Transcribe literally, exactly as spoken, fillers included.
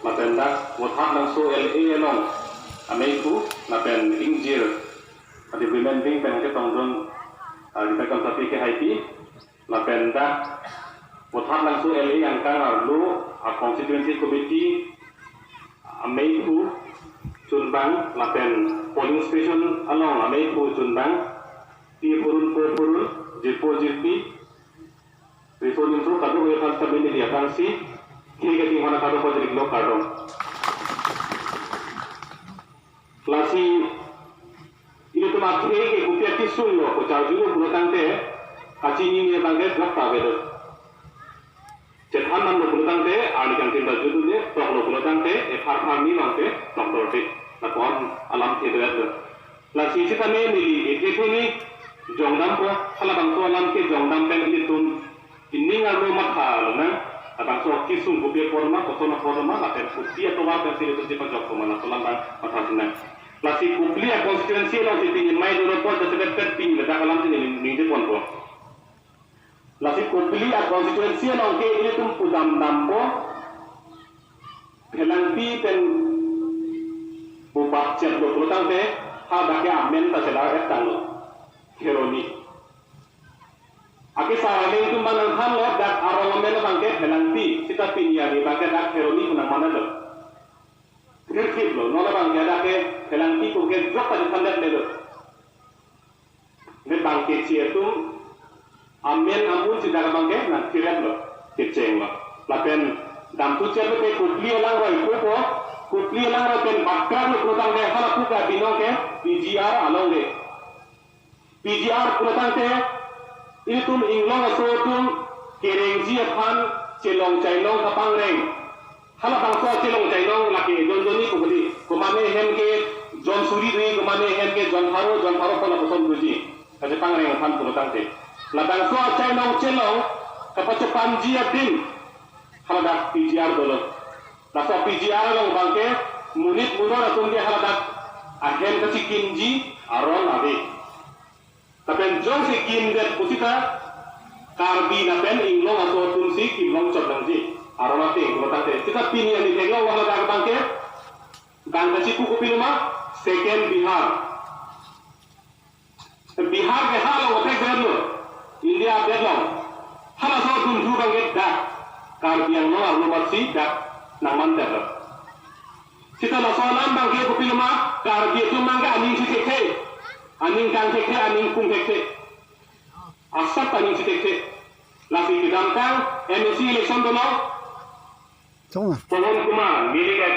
Lapen dak Vothatlangso L A along ameiphu lapen ingjir a-development wing pen ketongdun, ah, Ritang Khamsati Kehaipi. Lapen dak Vothatlangso L A angkang arlo a-constituency committee ameiphu chunbang lapen polling station along ameiphu chunbang, pi phurun po phurun, jirpo jirpi, riso nimso kadokave aphan sitame neli aphrangsi khei kachinghon akardom pajirlo, kardom. Lasi ilitum akhei ke kopi akesung lo, kocharjulo pulo tangte, kachinine abangke jokta avelo. Chethan damlo pulo tangte, arni kangtin ta jutdunde, toklo pulo tangte, epharphar ni abangke tokdorde. Lapuan alamthe doyatlo. Lasi sitame neli ethe theni jongdampo, halabangso alam kejongdam pen ilitum ining arlo matha lonang, labangso akesung kopi apor ma, koson apor ma, lapen kopi atovar pensi ilitum chepajokpo ma, laso alam abang matha sinang. Lasi Kopili a-constituency alongsi pini mai dolo apot, jasemet pen pini ladak alamsi neli ningjeponpo. Lasi Kopili a-constituency along ke ilitum pudam dampo, Phelangpi pen bubat chetlo pulo tangte, hadak ke amen ta chelar-et tanglo, Kheroni. Akesar aleng atum abang nangthanlo, dak arong amen abangke Phelangpi, sita pini arni abangke dak Kheroni pu nangmanlo. Thirthiplo, non abangke dak ke Phelangpi pu ke jok pajuthan det melo. Ne bang keche atum amen amun si dak abangke nangthir-etlo, kechenglo. Lapen damthu chetlo ke Kopili alangroi pupo, Kopili alangroi pen batkraklo pulo tangte hala pu ke binong ke P G R along le. P G R pulo tangte ilitum inglong aso atum kerengji aphan chelong chainong kapangreng. Halabangso chelong chainong lake jon jonni pu kali. Komane ahem ke jon suri doji, komane ahem ke jon pharo, jon pharo pu lapuson doji. Kachepangreng aphan pulo tangte, labangso achainong chelong kapachopanji adim haladak P G R dolo. Laso P G R along abangke monit munor atum ke haladak ahem kachekimji aron ave. Lapen jongsi kimdet pusita Karbi lapen inglong aso atumsi kimlong chot nangji aron ateng pulo tangte. Sita pini arni theklong haladak abangke, bang kachipu kopilo ma, second Bihar. Bihar ke halong othek det lo, India det lo. Halaso atum thu abangke dak Karbi Anglong arlo amatsi dak nangman det lo. Sita laso alam abangke kopilo ma, Karbi atum abangke aning si thekthe, aning kangthekthe, aning kungthekthe. Asap aning si thekthe. Lasi kedamtang M A C election dolo. Chong ah. Pawan Kumar, neli ke